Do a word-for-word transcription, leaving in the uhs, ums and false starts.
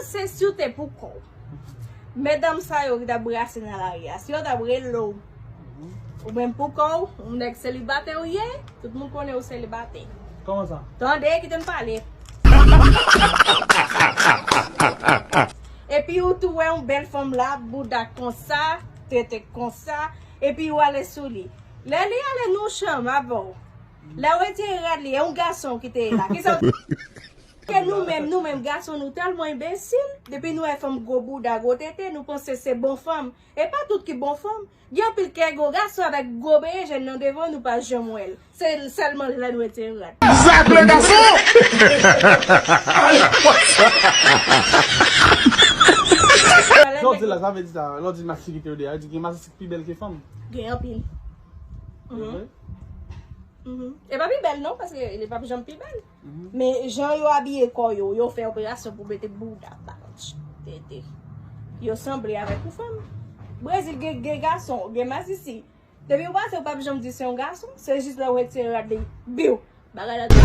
Se si w te pou kò w. Medam sa yo ki t ap brase nan lari a, si yo t ap rele w, ou menm pou kò w, ou nèg selibatè ou ye, tout moun konnen ou selibatè. Kòman sa? Tande, kite m pale. Epi ou tou wè yon bèl fanm la, bouda konsa, tete konsa, epi ou ale sou li. Lè li ale nan yon chanm avè w, lè w retire rad li, e yon gason ki te la. Kisa w Ke nou menm, nou menm gason, nou tèlman enbesil. Depi nou wè fanm gwo bouda, gwo tete, nou panse se bon fanm. E pa tout ki bon fanm. Gen anpil kè gwo gason avèk gwo beyejèn nan devan, nou pa janm wè l. Se sèlman lè nou retire rad. Zak le gason! Sa w di la, sa vle di sa, lè w di masisi ki te yo de a, di gen masisi ki pi bèl ke fanm. Gen anpil. Mhm. Mhm. E pa pi bèl non, paske li p ap janm pi bèl. Men jan yo abiye kò yo, yo fè operasyon pou mete bouda, bach, tete. Yo sanble avèk yon fanm. Brezil gen, gen gason, gen masisi. Depi w pase, ou p ap janm di se yon gason, se jis lè w retire rad li, biw. Bagay la tou.